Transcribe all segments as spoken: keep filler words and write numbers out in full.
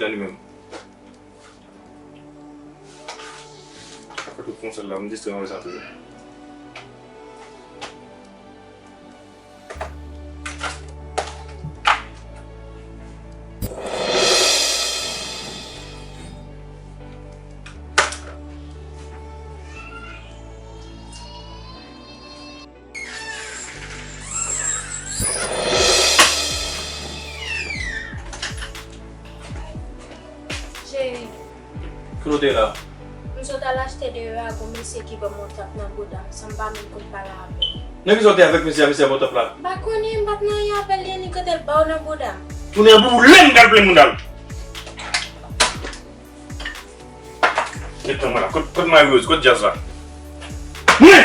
Sa li menm. Fè tout konsèy la, m distrè m avè sa toujou. Cheri. Kote w te la? M sot al achte deyò a, gon mesye ki ban m yon tap nan bouda m, san m pa menm konn pale avè l. Nan kisa w te avèk mesye a, mesye a ban w tap la? M pa konnen, m pa t nan anyen avè l, li annik rete l ba w nan bouda m. Tounen an boule m pral plen mouda l. Gentan mwen la. Kot, kot Marie Rose? Kot djaz la? Mwen!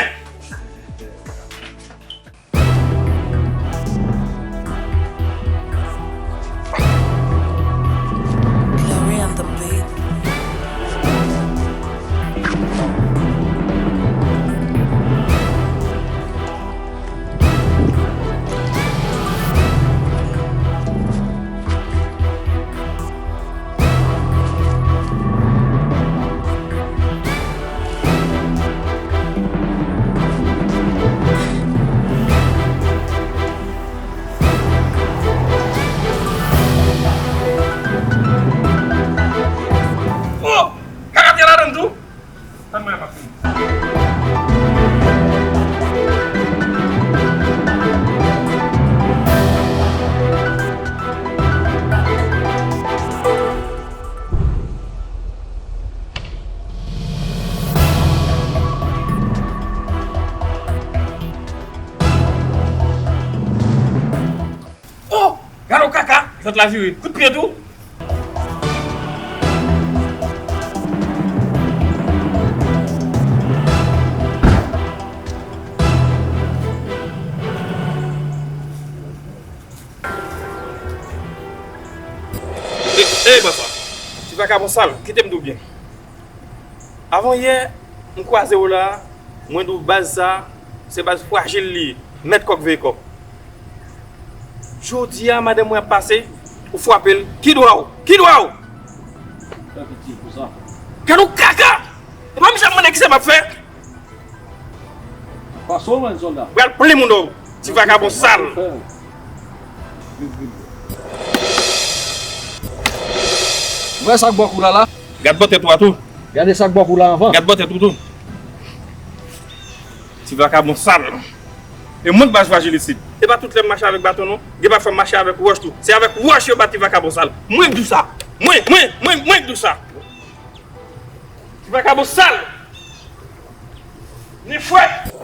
Glory on the beat. Oh! Kaka te ladan tou? Tann mwen, m ap vini. Oh! Gade yon kaka! Zòt la vire. Kout pye tou! Ey, ey, bòs la. Ti vakabon sal, kite m di w byen. Avan yè, m kwaze w la, mwen di w baz sa, se baz frajil li ye, mèt kòk veye kòk. Jodi a, madanm mwen ap pase, ou frape l, ki dwa w? Ki dwa w? Fè piti pou sa. Gade w kaka! E pa misye ap mande kisa m ap fè? Pase w lwen, sòlda. Pral plen moun nan, ti vakabon sal. Ou wè sa k bò kou la la? Gad bò tèt ou a tou. Gade sa k bò kou la anvan. Gad bò tèt ou tou. Ti vakabon sal. E mwen k baz frajil isit. E pa tout lè m mache avèk baton non. Gen pafwa m mache avèk wòch tou. Se avèk wòch yo bat ti vakabon sal. Mwen k di w sa. Mwen, mwen, mwen, mwen k di w sa. Ti vakabon sal. Ni fwèt.